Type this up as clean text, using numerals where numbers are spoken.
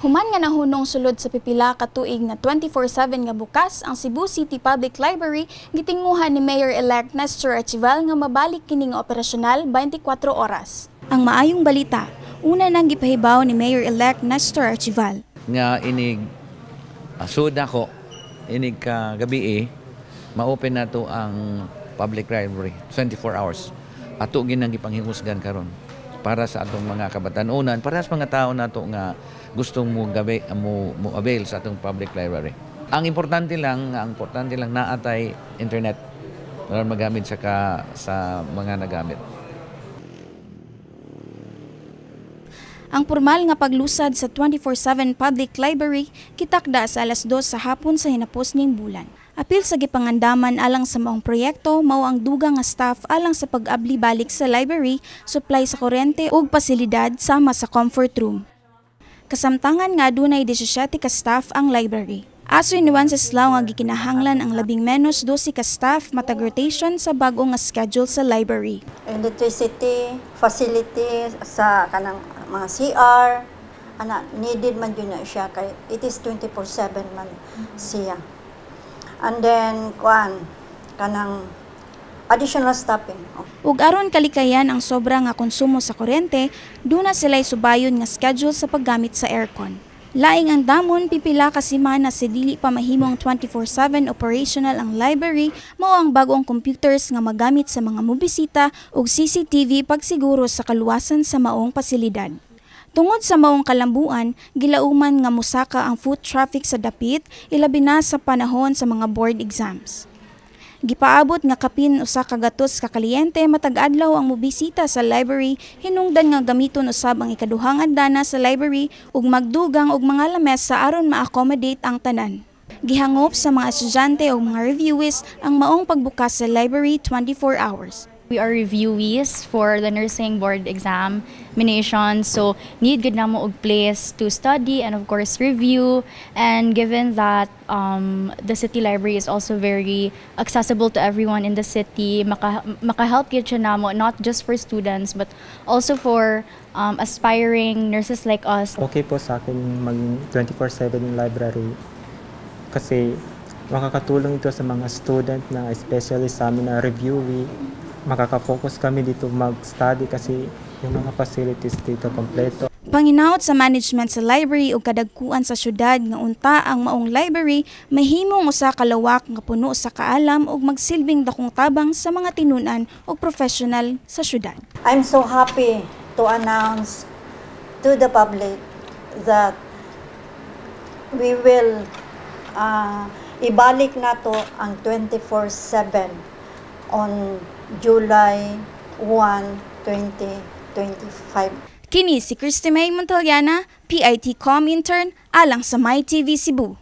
Human nga nahunong sulod sa pipila ka tuig nga 24/7 nga bukas ang Cebu City Public Library, gitinguhan ni Mayor-elect Nestor Archival nga mabalik kini nga operasyonal 24 oras. Ang maayong balita, una nang gipahibaw ni Mayor-elect Nestor Archival. Nga inig sud ako inig ka gabi eh, ma-open na to ang public library 24 hours. Ato ginang gipanghihusgan karon para sa atong mga kabatanunan, para sa mga tao nato nga gustong mo gabi mo, mo avail sa atong public library. Ang importante lang naatay internet para magamit sa mga nagamit. Ang pormal nga paglusad sa 24/7 public library kitakda sa alas 2 sa hapon sa hinapos ning bulan. Apil sa gipangandaman alang sa maong proyekto mao ang dugang nga staff alang sa pag-abli balik sa library, supply sa kuryente ug pasilidad sama sa comfort room. Kasamtangan nga adunay 17 ka staff ang library. Asoy ni Wenceslao nga gikinahanglan ang labing menos 12 ka staff matag rotation sa bag-o nga schedule sa library. Electricity, facility sa kanang mga CR, ana needed man yun na siya kay it is 24/7 man siya. And then kuan kanang additional staffing. Ug aron kalikayan ang sobra nga konsumo sa kuryente, duna sila'y subayon nga schedule sa paggamit sa aircon. Laing ang damon pipila ka semana sa dili pa mahimong 24/7 operational ang library mao ang bag-ong computers nga magamit sa mga mobisita ug CCTV pagsiguro sa kaluwasan sa maong pasilidad. Tungod sa maong kalambuan, gilauman nga mosaka ang foot traffic sa dapit, ilabi na sa panahon sa mga board exams. Gipaabot nga kapin 100 ka kliyente matag adlaw ang mobisita sa library, hinungdan nga gamiton usab ang ikaduhang andana sa library ug magdugang og mga lamesa aron ma-accommodate ang tanan. Gihangop sa mga estudyante ug mga reviewees ang maong pagbukas sa library 24 hours. We are reviewees for the nursing board examination, so need gud namo og place to study and of course review. And given that the city library is also very accessible to everyone in the city, maka-help gyud siya namo, not just for students but also for aspiring nurses like us. Okay po sa akin mag 24/7 yung library kasi makakatulong ito sa mga student na especially sa amin na reviewee. Makaka-focus kami dito mag-study kasi yung mga facilities dito kompleto. Panginaot sa management sa library ug kadagkuan sa syudad nga unta ang maong library mahimong usa ka lawak nga puno sa kaalam ug magsilbing dakong tabang sa mga tinun-an ug professional sa syudad. I'm so happy to announce to the public that we will ibalik nato ang 24/7 on July 1, 2025. Kini si Christy May Montaliana, PIT Com intern alang sa MyTV Cebu.